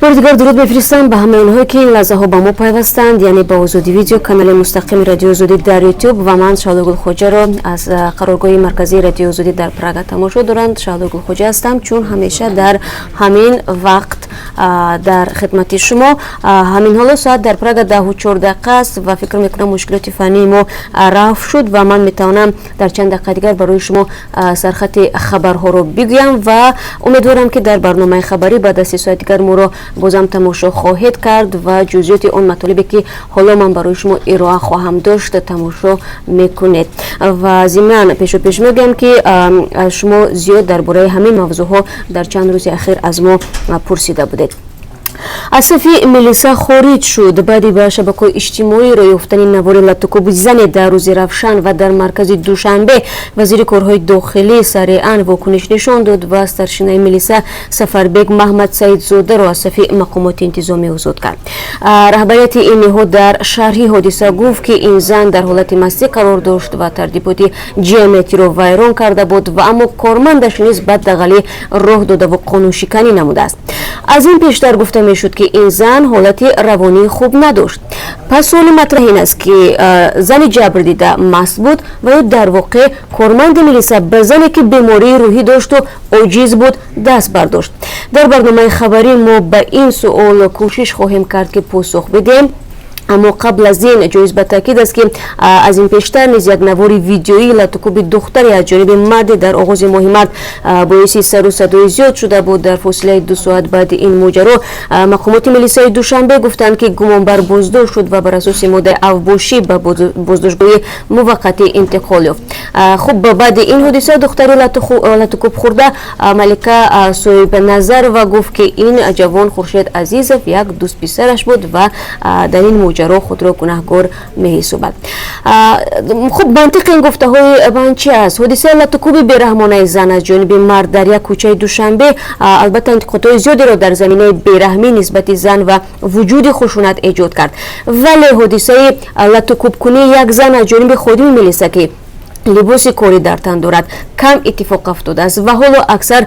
Бори дигар дуруд мефиристам ба ҳамаи онҳое, ки ин лаҳзаҳо ба мо пайвастанд, яъне ба Озодӣ Видео, канали мустақими Радиои Озодӣ дар Ютуб. Ва ман Шаҳло Гулхоҷаро аз қароргоҳи марказии Радиои Озодӣ дар Прага тамошо доранд. Шаҳло Гулхоҷа ҳастам, чун ҳамеша дар ҳамин вақт дар хидмати шумо. Ҳамин ҳоло соат дар Прага 10:04 аст ва фикр мекунам, мушкилоти фаннии мо рафъ шуд ва ман метавонам дар чанд дақиқа дигар барои шумо сархати хабарҳоро бигӯям. Ва умедворам, ки дар барномаи хабарӣ баъд аз 3 соат дигар моро бозам тамошо хоҳед кард ва ҷузъиёти он матолибе, ки ҳоло ман барои шумо ироа хоҳам дошт, тамошо мекунед. Ва зимнан пешопеш мегӯям, ки шумо зиёд дар бораи ҳамин мавзӯъҳо дар чанд рӯзи ахир аз мо пурсида будед. Аз сафи милиса хориҷ шуд. Баъди ба шабакаҳои иҷтимоӣ роҳ ёфтани навори латукуби зане дар рӯзи равшан ва дар маркази Душанбе, вазири корҳои дохилӣ сареан вокуниш нишон дод ва старшинаи милиса Сафарбек Маҳмадсаидзодаро аз сафи мақомоти интизомӣ озод кард. Раҳбарияти ин ниҳод дар шарҳи ҳодиса гуфт, ки ин зан дар ҳолати мастӣ қарор дошт ва тартиботи ҷамъиятиро вайрон карда буд ва аммо кормандаш низ ба дағалӣ роҳ додаву қонуншиканӣ намудааст. Аз ин пештар гуфта мешуд, ки ин зан ҳолати равонии хуб надошт. Пас суоли матраҳ ин аст, ки зани ҷабрдида маст буд ва ё дар воқеъ корманди милиса ба зане, ки бемории рӯҳӣ дошту оҷиз буд, даст бардошт? Дар барномаи хабарӣ мо ба ин суол кӯшиш хоҳем кард, ки посух бидиҳем. Аммо қабл аз ин ҷоиз ба таъкид аст, ки аз ин пештар низ як навори видеоии латукуби духтаре аз ҷониби марде дар оғози моҳи март боиси сару садои зиёд шуда буд. Дар фосилаи 2 соат баъди ин моҷаро мақомоти милисаи Душанбе гуфтанд, ки гумонбар боздошт шуд ва бар асоси моддаи авбошӣ ба боздоштгоҳи муваққатӣ интиқол ёфт. Хуб, баъди ин ҳодиса духтари латукуб хӯрда, Малика Соҳибназарова, гуфт, ки ин ҷавон Хуршед Азизов як дӯстписараш буд ва дар ин моҷаро худро гунаҳгор меҳисобад. Хуб, мантиқи ин гуфтаҳои ман чи аст? Ҳодисаи латукуби бераҳмонаи зан аз ҷониби мард дар як кӯчаи Душанбе албатта интиқодҳои зиёдеро дар заминаи бераҳмӣ нисбати зан ва вуҷуди хушунат эҷод кард. Вале ҳодисаи латукубкунии як зан аз ҷониби ходими милиса, ки либоси корӣ дар тан дорад, кам иттифоқ афтодааст. Ва ҳоло аксар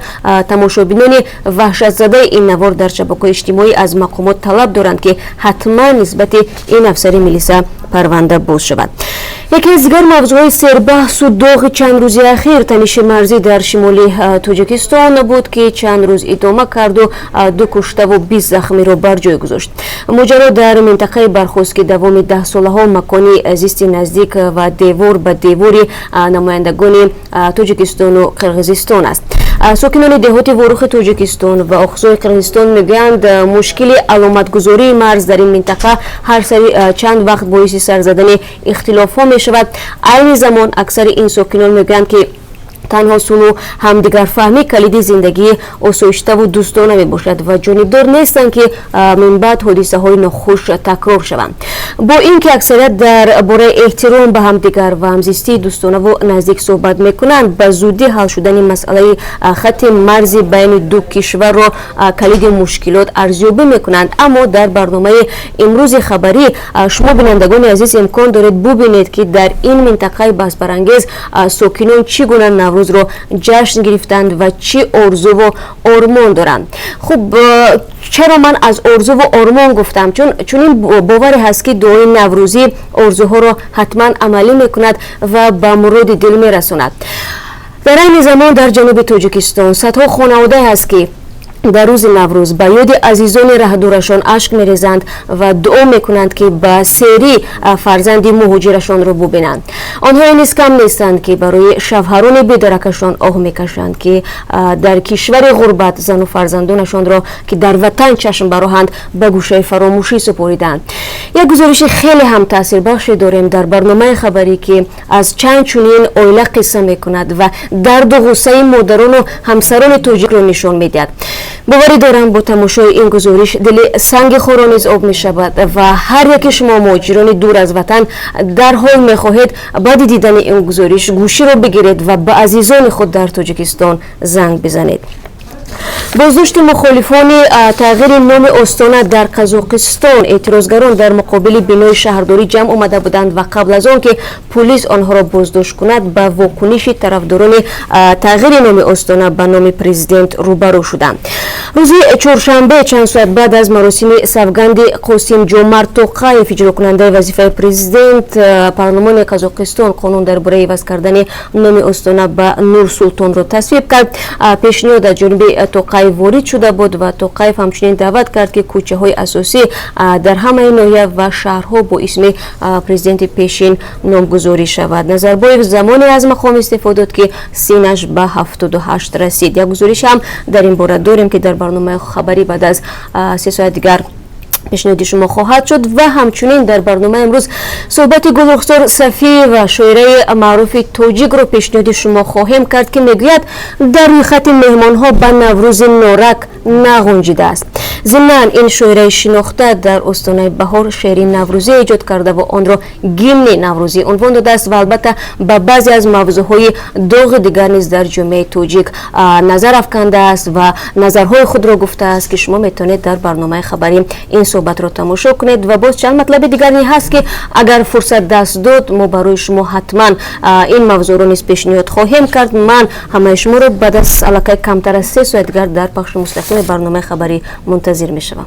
тамошобинони ваҳшатзадаи ин навор дар шабакаҳои иҷтимоӣ аз мақомот талаб доранд, ки ҳатман нисбати ин афсари милиса парванда боз шавад. Яке аз дигар мавзӯъҳои сербаҳсу доғи чанд рӯзи ахир таниши марзӣ дар шимоли Тоҷикистон буд, ки чанд рӯз идома карду ду куштаву 20 захмиро бар ҷой гузошт. Моҷаро дар минтақаи бархост, ки давоми даҳсолаҳо макони зисти наздик ва девор ба девори намояндагони Тоҷикистону Қирғизистон аст. Сокинони деҳоти Ворухи Тоҷикистон ва Оқсои Қирғизистон мегӯянд, мушкили аломатгузории марз дар ин минтақа ҳар сари чанд вақт боиси сар задани ихтилофҳо мешавад. Айни замон аксари ин сокинон мегӯянд, ки танҳо сулҳу ҳамдигарфаҳмӣ калиди зиндагии осоиштаву дӯстона мебошад ва ҷонибдор нестанд, ки минбаъд ҳодисаҳои нохуш такрор шаванд. Бо ин ки аксарият дар бораи эҳтиром ба ҳамдигар ва ҳамзистии дӯстонаву наздик суҳбат мекунанд, ба зудӣ ҳал шудани масъалаи хатти марзи байни ду кишварро калиди мушкилот арзёбӣ мекунанд. Аммо дар барномаи имрӯзи хабарӣ шумо, бинандагони азиз, имкон доред бубинед, ки дар ин минтақаи баҳсбарангез сокинон чӣ гуна Наврӯзро ҷашн гирифтанд ва чӣ орзуву ормон доранд. Хуб, чаро ман аз орзуву ормон гуфтам? Чун чунин боваре ҳаст, ки дуои наврӯзӣ орзуҳоро ҳатман амалӣ мекунад ва ба муроди дил мерасонад. Дар айни замон дар ҷануби Тоҷикистон садҳо хонаводае ҳаст, ки дар рӯзи Наврӯз ба ёди азизони раҳдурашон ашк мерезанд ва дуо мекунанд, ки ба серӣ фарзанди муҳоҷирашонро бубинанд. Онҳое низ кам нестанд, ки барои шавҳарони бедаракашон оҳ мекашанд, ки дар кишвари ғурбат зану фарзандонашонро, ки дар ватан чашм бароҳанд, ба гӯшаи фаромӯшӣ супориданд. Як гузориши хеле ҳам таъсирбахше дорем дар барномаи хабарӣ, ки аз чанд чунин оила қисса мекунад ва дарду ғуссаи модарону ҳамсарони тоҷикро нишон медиҳад. Боварӣ дорам, бо тамошои ин гузориш дили санги хоро низ об мешавад ва ҳар яке шумо, муҳоҷирони дур аз ватан, дарҳол мехоҳед баъди дидани ин гузориш гӯширо бигиред ва ба азизони худ дар Тоҷикистон занг бизанед. Боздошти мухолифони тағйири номи Остона дар Қазоқистон. Эътирозгарон дар муқобили бинои шаҳрдорӣ ҷамъ омада буданд ва қабл аз он ки пулис онҳоро боздошт кунад, ба вокуниши тарафдорони тағйири номи Остона ба номи президент рӯбарӯ шуданд. Рӯзи чоршанбе, чанд соат баъд аз маросими савганди Қосим Ҷомарт Тоқаев, иҷрокунандаи вазифаи президент, парлумони Қазоқистон қонун дар бораи иваз кардани номи Остона ба Нурсултонро тасвиб кард. Пешниҳод аз ҷониби Тоқаев ворид шуда буд ва Тоқаев ҳамчунин даъват кард, ки кӯчаҳои асосӣ дар ҳамаи ноҳия ва шаҳрҳо бо исми президенти пешин номгузорӣ шавад. Назарбоев замоне аз мақом истеъфо дод, ки синнаш ба 78 расид. Як гузориш ҳам дар ин бора дорем, ки дар барномаи хабарӣ баъд аз 3 соат дигар пешниҳоди шумо хоҳад шуд. Ва ҳамчунин дар барномаи имрӯз суҳбати Гулрухсор Сафиева, шоираи маъруфи тоҷикро, пешниҳоди шумо хоҳем кард, ки мегӯяд, дар рӯйхати меҳмонҳо ба Наврӯзи Норак нағунҷидааст. Зимнан, ин шоираи шинохта дар остонаи баҳор шеъри наврӯзӣ эҷод карда ва онро гимни наврӯзӣ унвон додааст ва албатта ба баъзе аз мавзӯъҳои доғи дигар низ дар ҷомеаи тоҷик назар афкандааст ва назарҳои худро гуфтааст, ки шумо метавонед дар барномаи хабарӣ ин суҳбатро тамошо кунед. Ва боз чанд матлаби дигар ҳаст, ки агар фурсат даст дод, мо барои шумо ҳатман ин мавзӯъро низ пешниҳод хоҳем кард. Ман ҳамаи шуморо баъд аз аллакай камтар аз 3 соат дигар дар пахши мустақими барномаи хабарӣ мунтазир мешавам.